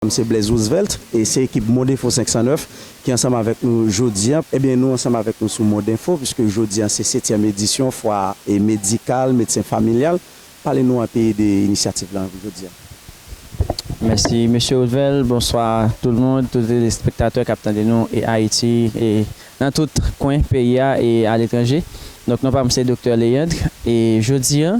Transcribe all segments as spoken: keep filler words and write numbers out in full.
M se Blaise Roosevelt e se ekip Monde Info senk san nèf ki ansanm avèk nou jodi a. Ebyen, nou ansanm avèk nou sou Monde Info, piske jodi a se setyèm edisyon fwa e medikal, medsen familyal. Pale nou enpe de inisyativ la jodi a. Mèsi, mesye Roosevelt. Bonswa tout le moun, tout telespektatè k ap tande nou e Ayiti e nan tout kwen peyi a e aletranje. Donk, non pa m se Doktè Leandre e jodi a,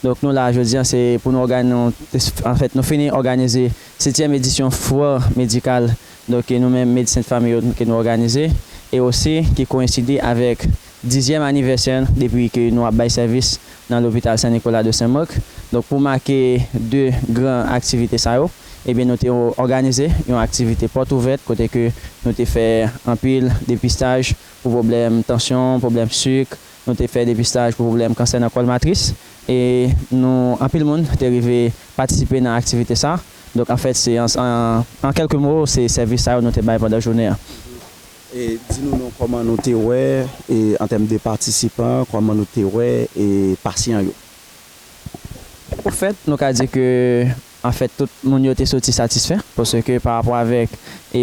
donk, nou la jodi a, se pou nou òganize, anfèt, nou fini òganize setyèm edisyon fwa medikal, donk, ke nou menm medsen de fanmi yo ke nou òganize e osi ki koyenside avèk dizyèm anivèsè depi ke nou ap bay sèvis nan lopital Sen Nikola de Sen Mak. Donk, pou make de gran aktivite sa yo, ebyen, nou te òganize yon aktivite pòt ouvèt kote ke nou te fè anpil depistaj pou pwoblèm tansyon, pwoblèm sik, nou te fè depistaj pou pwoblèm kansè nan kòl matris e nou, anpil moun te rive patisipe nan aktivite sa. Donk, anfèt, se an, an, an kèlke mo, se sèvis sa yo nou te bay pandan jounen an. E di nou non, kòman nou te wè e an tèm de patisipan, kòman nou te wè e pasyan yo? Ofèt, nou ka di ke, anfèt, tout moun yo te soti satisfè, paske pa rapò avèk, e,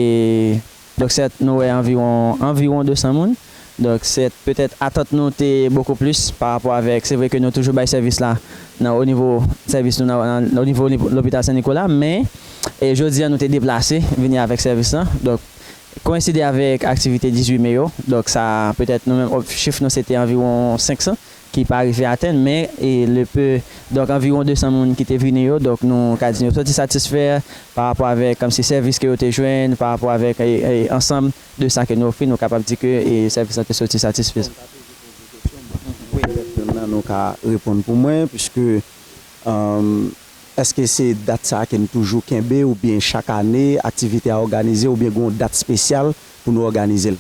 donk, sèt, nou wè anviwon, anviwon de san moun. Donk, sèt, petèt, atant nou te bokou plis pa rapò avèk, se vre ke nou toujou bay sèvis la nan o nivo sèvis nou nan, nan o nivo lopital Sen Nikola, men, e, jodi a, nou te deplase vini avèk sèvis la. Donk, koyenside avèk aktivite dizuit me yo. Donk, sa, petèt, nou menm, ob-, chif nou, se te anviwon senk san ki pa rive atenn, men, e, le pe, donk, anviwon de san moun ki te vini yo, donk, nou ka di nou soti satisfè pa rapò avèk, kòmsi, sèvis ke yo te jwenn, pa rapò avèk, e, e, ansanm de sa ke nou ofri, nou kapab di ke, e, sèvis la te soti satisfè. Wi, petèt youn nan nou ka reponn pou mwen, piske, èm, èske se dat sa a ke n toujou kenbe, oubyen chak ane aktivite a òganize, oubyen gen yon dat espesyal pou nou òganize l?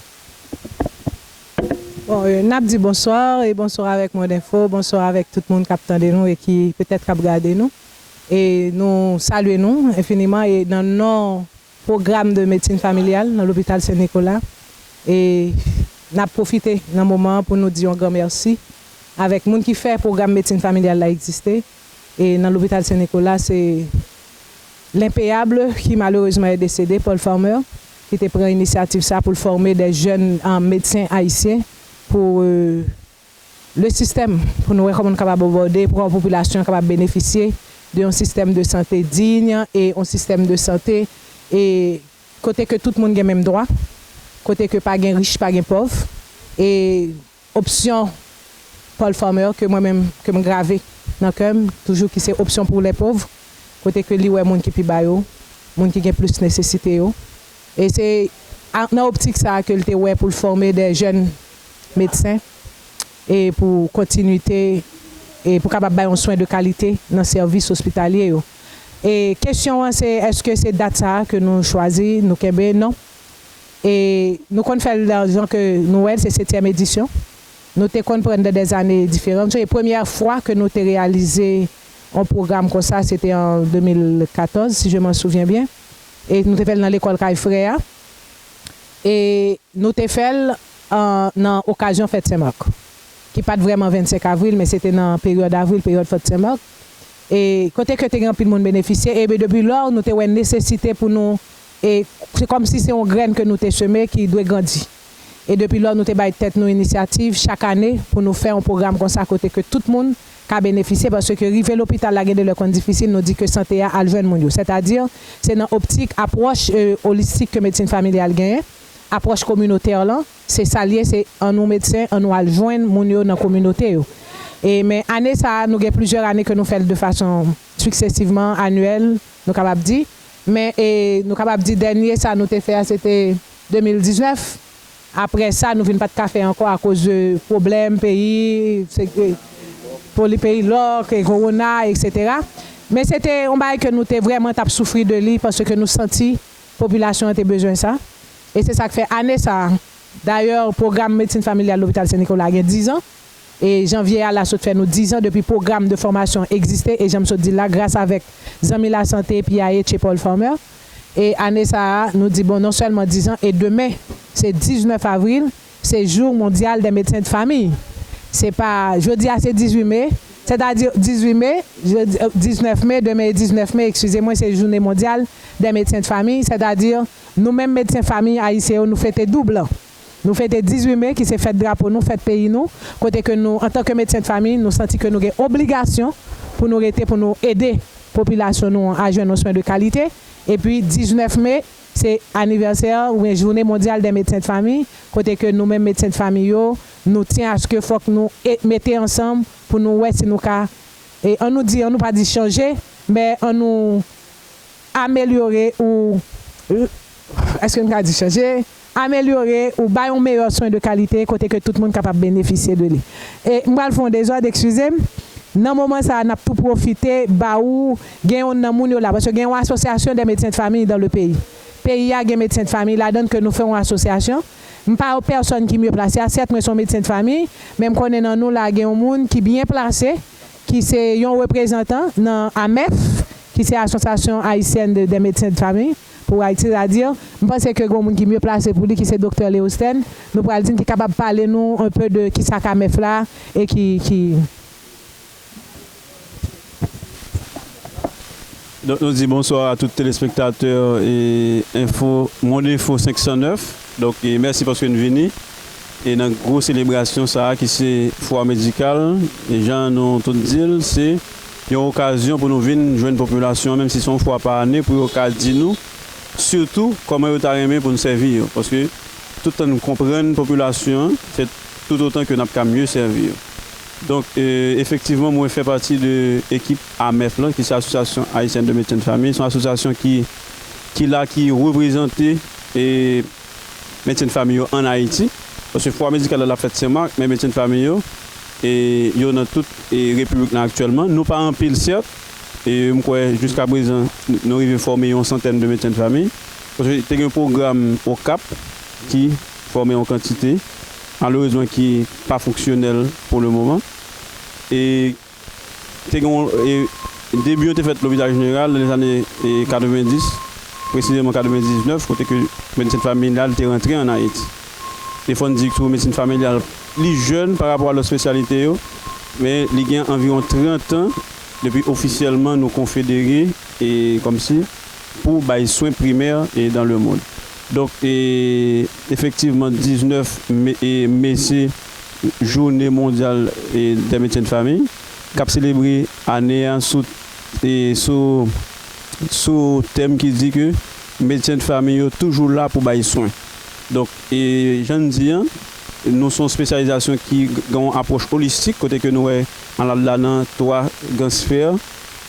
Bon, e, n ap di bonswa, e bonswa avèk Monde Info, bonswa avèk tout moun k ap tande nou e ki petèt k ap gade nou. E nou salye nou enfiniman e nan non pwogram de medsin familyal nan lopital Sen Nikola. E n ap pwofite nan moman an pou nou di yon gran mèsi avèk moun ki fè pwogram medsin familyal la egziste. E nan lopital Sen Nikola, se Lenpeyab ki malerezman est décédé, Paul Farmer, ki te pran inisyativ sa pou l fòme de jèn, e, medsen ayisyen pou, e, le sistèm, pou nou wè kòman nou kapab abòde, pou yon popilasyon kapab benefisye de yon sistèm de sante diy e yon sistèm de sante e kote ke tout moun gen menm dwa, kote ke pa gen rich, pa gen pòv, e opsyon Paul Farmer ke mwen menm, ke m grave nan kè m toujou, ki se opsyon pou lè pov, kote ke li wè moun ki pi ba yo, moun ki gen plis nesesite yo. E se a, nan optik sa a ke l te wè pou l fòme de jèn medsen e pou kontinite e pou kapab bay yon swen de kalite nan sèvis ospitalye yo. E kesyon an se, èske se dat sa a ke nou chwazi, nou kenbe? Non. E nou konn fè l nan jan ke nou wè l, se setyèm edisyon. Nou te konn pran nan de zane diferan. E premyè fwa ke nou te reyalize yon pwogram konsa, se te an de mil katòz, si je m'en souviens bien. E nou te fè l nan lekòl Kay Frè a. E nou te fè l, e, nan okazyon fèt Sen Mak, ki pa t vrèman vennsenk avril, men se te nan peryòd avril, peryòd fèt Sen Mak. E kote ke te gen anpil moun benefisye, e ben depi lò, nou te wè nesesite pou nou, e se kòmsi se yon grenn ke nou te seme ki dwe grandi. E depi lò, nou te bay tèt nou inisyativ chak ane pou nou fè yon pwogram konsa kote ke tout moun ka benefisye, paske rive lopital la gen de lè konn difisil, nou di ke sante a al jwenn moun yo. Sètadi, se nan optik apwòch, e, olistik ke medsin familyal genyen, apwòch kominotè lan, se sa l ye, se annou medsen, annou al jwenn moun yo nan kominote yo. E, men ane sa a, nou gen plizyè ane ke nou fè l de fason siksesivman, anyèl, nou kapab di. Men, e, nou kapab di dènye sa nou te fè a, se te de mil diznèf. Apre sa, nou vin pa t ka fè ankò akoz de pwoblèm peyi, se, e, poli-, peyi lòk, e kowona, etsetera. Men se te yon bagay ke nou te vrèman t ap soufri de li, paske nou santi popilasyon an te bezwen sa. E se sa k fè ane sa a, dayè, pwogram medsin familyal lopital Sen Nikola gen diz an. E janvye a la sot fè nou diz an depi pwogram de fòmasyon egziste, e jan m sot di l la, gras avèk zanmi lasante, P I H e Paul Farmer. E ane sa a, nou di, bon, non sèlman diz an, e demen, se diznèf avril, se Jou Mondyal dè Medsen de Fanmi. Se pa, jodi a se dizuit me, Sètadi dizuit me, jedi, diznèf me, demen e diznèf me, eskize mwen, se jounen mondyal dè medsen de fanmi, sètadi nou menm medsen fanmi ayisyen yo, nou fete doub. Nou fete dizuit me, ki se fèt drapo nou, fèt peyi nou, kote ke nou, antanke medsen de fanmi, nou santi ke nou gen obligasyon pou nou rete, pou nou ede popilasyon nou an a jwenn yon swen de kalite. Epi diznèf me, se anivèsè oubyen jounen mondyal dè medsen de fanmi, kote ke nou menm medsen de fanmi yo, nou tyen aske fòk nou e- mete ansanm pou nou wè si nou ka, e, an nou di, an nou pa di chanje, men an nou amelyore ou, èske m ka di chanje? Amelyore ou bay yon meyè swen de kalite kote ke tout moun kapab benefisye de li. E m pral fè yon dezòd, eskize m. Nan moman sa a, n ap tou pwofite ba ou, gen youn nan moun yo la, paske gen yon asosyasyon dè medsen de fanmi dan le peyi. Peyi a gen medsen de fanmi ladan l ke nou fè yon asosyasyon. M pa yon pèsòn ki mye plase a, sèt mwen se yon medsen de fanmi, men m konnen nan nou la gen yon moun ki byen plase, ki se yon reprezantan nan amèf, ki se Association Haïtienne de, des Médecins de Famille pour Haïti, sètadi, m panse ke gen yon moun ki mye plase pou li, ki se Doktè Léostène. Nou pral di l, ki kapab pale nou un peu de kisa k amèf la e ki, ki, Donk, nou di bonswa a tout telespektatè e enfo, Monde Info senk san nèf. Donk, e mèsi paske n vini. E nan gwo selebrasyon sa a ki se fwa medikal, e jan nou tout di l, se yon okazyon pou nou vin jwenn popilasyon an, menm si se yon fwa pa ane, pou yo ka di nou, sitou, kòman yo ta renmen pou n sèvi yo. Paske tout tan n konprann popilasyon an, se toutotan ke n ap ka mye sèvi yo. Donk, e, efektivman, mwen fè pati de ekip amèf lan, ki se Association Haïtienne de Médecins de Famille. Se yon asosyasyon ki, ki la, ki reprezante, e, medsen de fanmi yo ann Ayiti. Paske fwa medikal la, l ap fèt Sen Mak, men medsen de fanmi yo, e, yo nan tout, e, repiblik la aktyèlman. Nou pa anpil, sèt, e m kwè jiskaprezan, n-, nou rive fòme yon santèn de medsen de fanmi. Paske te gen pwogram Okap ki fòme yon kantite, malerezman ki pa fonksyonèl pou le moman. E te gen yon, e, debi yo te fèt Lopital Jeneral nan lèzane, e, katrevendis, presizeman katrevendiznèf, kote ke medsin familyal te rantre ann Ayiti. E fò n di tou, medsin familyal pli jèn pa rapò a lòt espesyalite yo, men li gen anviwon trant an depi ofisyèlman nou konfedere, e kòmsi, pou bay swen primè, e, dans le monde. Donk, e, efektivman, diznèf me, e, me se jounen mondyal, e, dè medsen de fanmi, k ap selebre ane a sou, e, sou, sou tèm ki di ke medsen de fanmi yo toujou la pou bay swen. Donk, e, jan n di an, nou se yon espesyalizasyon ki gen yon apwòch olistik, kote ke nou wè malad la nan twa gran sfè,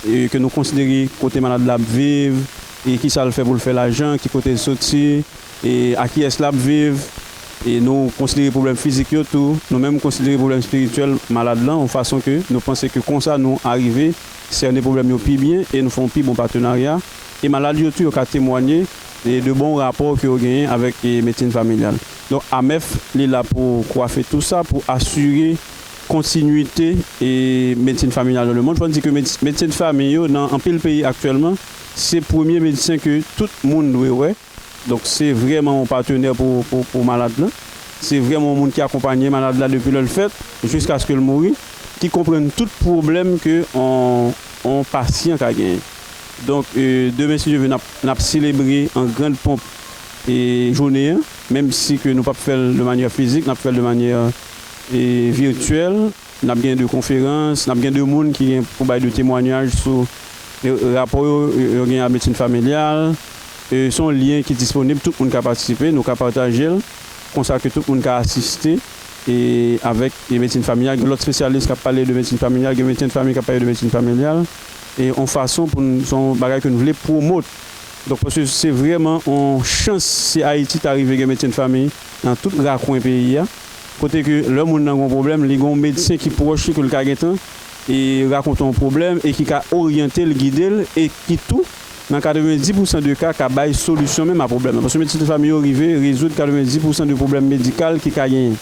e ke nou konsidere kote malad la ap viv, e kisa l fè pou l fè lajan, ki kote l soti, e a kiyès l ap viv. E nou konsidere pwoblèm fizik yo tou, nou menm konsidere pwoblèm espirityèl malad lan, yon fason ke nou panse ke konsa nou arive sène pwoblèm yo pi byen e nou fè yon pi bon patenarya. E malad yo tou, yo ka temwanye, e, de bon rapò ke yo genyen avèk, e, medsin familyal. Donk, amèf, li la pou kwafe tou sa, pou asire kontinwite, e, medsin familyal nan lemonn. Fò n di ke med-, medsin de fanmi yo, nan anpil peyi aktyèlman, se premye medsen ke tout moun dwe wè. Donk, se vrèman yon patenè pou, pou, pou malad lan. Se vrèman yon moun ki akonpanye malad la depi lè l fèt, jiskaske l mouri, ki konprann tout pwoblèm ke on, on pasyan ka genyen. Donk, e, demen, si Dye ve, n ap, n ap selebre an grand pomp, e, jounen an, menm si ke nou p ap fè l de manyè fizik, n ap fè l de manyè, e, virtyèl. N ap gen de konferans, n ap gen de moun ki gen pou bay de temwanyaj sou, e, rapò yo, yo gen ak medsin familyal. E, se yon lyen ki disponib, tout moun ka patisipe, nou ka pataje l, konsa ke tout moun ka asiste, e, avèk, e, medsin familyal. Gen lòt espesyalis k ap pale de medsin familyal, gen medsen de fanmi k ap pale de medsin familyal. E, yon fason pou n, se yon bagay ke n vle pwomot. Donk, paske se vrèman yon chans si Ayiti ta rive gen medsen de fanmi nan tout rakwen peyi a, kote ke lè moun nan gen yon pwoblèm, li gen yon medsen ki pwòch li ke l ka gentan, e, rakonte yon pwoblèm e ki ka oryante l, gide l, e ki tou, nan katrevenndis pousan de ka, ka bay solisyon menm a pwoblèm nan. Paske medsen de fanmi yo rive rezoud katrevenndis pousan de pwoblèm medikal ki ka genyen.